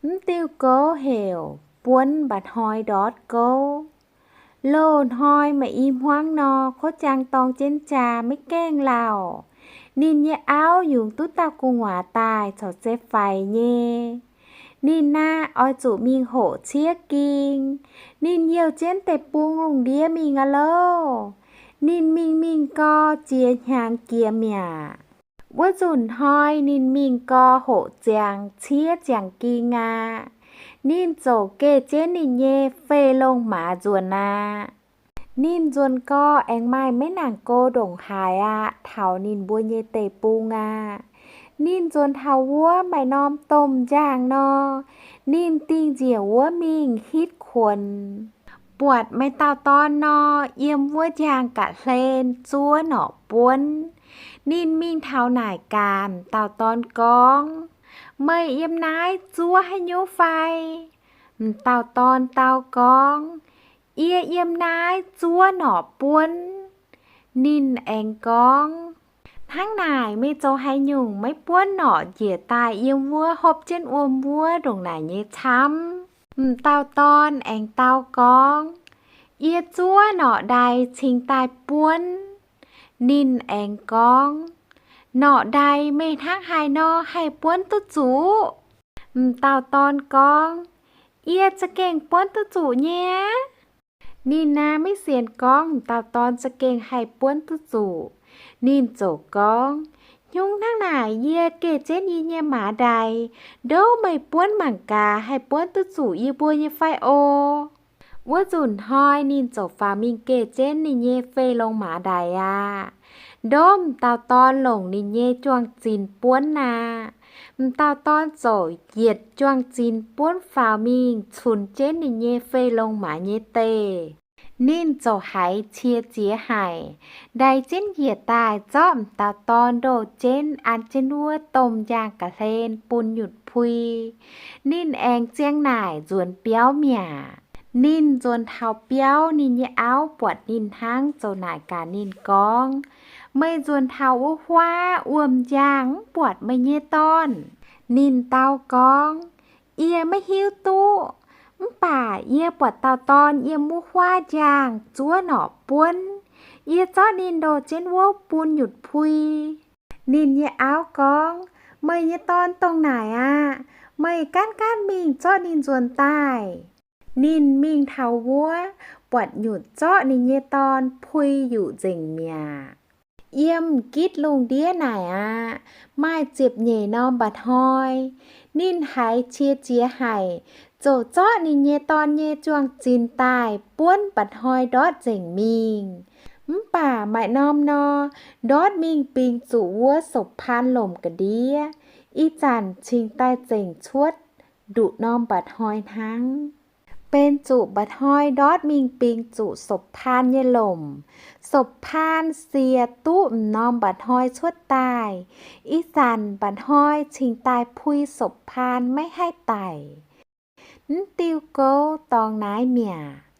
Mv diuh gouv heuc buonv mba'hnoi ndortv gouv. Loz-hnoi maaih i hmuangv nor, kouv jaang dorng jienv jaa maiv gaengh lauh. Ninh nyei auv yungz duqv dauh gu'nguaaz daaih corc se faix nyei. Ninh aeqv, oix zuqc mingh hoqc ciev ging. Ninh youh jienv deic-bung lungh ndiev mingh aqv loh. Ninh mingh mingh gau, jiex hnyangx jiex mi'aqv. Wuov nzunc hnoi ninh mingh gau hoqc ziangx ciev ziangx ging aqv. Ninh ziouc geh jienv ninh nyei fei longh maaz nzuonx aqv. Ninh nzuonx gau aengx maaih maiv nangc go ndongc haaix aqv, taux ninh mbuo nyei deic-bung aqv. Ninh nzuonx taux wuov maaih norm domh njaangh nor, ninh dingh njiec wuov mingh hitv kuonx. Buatc maaih dauh dorn nor, yiem wuov njaangh ga'hlen zuov norqc buonv. Ninh mingh taux naaic gaax m'dauh dorn gorngv, Meih yiem naaiv zuov haaix nyungc fai? M'dauh dorn dau gorngv, Yie yiem naaiv zuov norqc buonv. Ninh aengx gorngv, Hnangv naaic meih zoux haaix nyungc maiv buonv norqc njiec daaih yiem wuov hopv jienv wuom wuov ndongc naaic nyei camv? M'dauh dorn aengx dau gorngv, Yie zuov norqc ndaix cingx daaih buonv. Ninh aengx gorngv, Norqc ndaix meih hnangv haaix nor haih buonv duqv zuqc? M'dauh dorn gorngv, Yie za'gengh buonv duqv zuqc nyei aqv. Ninh aeqv, maiv sienx gorngv m'dauh dorn za'gengh haih buonv duqv zuqc. Ninh ziouc gorngv, Hnyungv hnangv naaic yie geh jienv yie nyei maaz ndaix, ndouv meih buonv mangc gaax haih buonv duqv zuqc yie mbuo nyei fai oc. Wuov nzunc hnoi ninh ziouc faaux mingh geh jienv ninh nyei fei longh maaz ndaix aqv. Ndouv m'dauh dorn longc ninh nyei juang-zinx buonv aqv. M'dauh dorn ziouc yietc juang-zinx buonv faaux mingh cunx jienv ninh nyei fei longh maaz nyei deic. Ninh ziouc haiz cie ziex haic, ndaix jienv njiec daaih zorqv m'dauh dorn ndoh jienv an jienv wuov domh njaangh ga'hlen bun nyutc pui. Ninh aengx ziang naaic nzuonx biauv mi'aqv. Ninh nzuonx taux biauv, ninh nyei auv buatc ninh hnangv ziouc naaic gaax ninh gorngv, Meih nzuonx taux wuov huaav wuom-njaangh mv buatc meih nyei dorn? Ninh dau gorngv, Yie maiv hiuv duqv, mv baac yie buatc dauh dorn yiem wuov huaav njaangh zuov norqc buonv. Yie zorqv ninh ndoh jienv wuov bun nyutc pui. Ninh nyei auv gorngv, Meih nyei dorn dongh naaic aqv. Meih gaanv gaanv mingh zorqv ninh nzuonx daaih. Ninh mingh taux wuov, buatc nyutc zorqv ninh nyei dorn pui yuqc nzengc mi'aqv. Yiem m'gitv lungh ndiev naaic aqv, maaih ziepc nyeic norm mba'hnoi. Ninh haiz cie ziex haic, ziouc zorqv ninh nyei dorn nyei juang-zinx daaih buonv mba'hnoi ndortv nzengc mingh. Mv baac maaih norm nor, ndortv mingh bingx zuqc wuov sopv-paan lomc ga'ndiev, ih zanc cingx daaih zengc cuotv nduqc norm mba'hnoi hnangv. Benx zuqc mba'hnoi ndortv mingh bingx zuqc sopv-paan nyei lomc. Sopv-paan siec duqv m'norm mba'hnoi cuotv daaih. Ih zanc mba'hnoi cingx daaih pui sopv-paan maiv haih daic. Mv diuh gouv dorngx naaiv mi'aqv.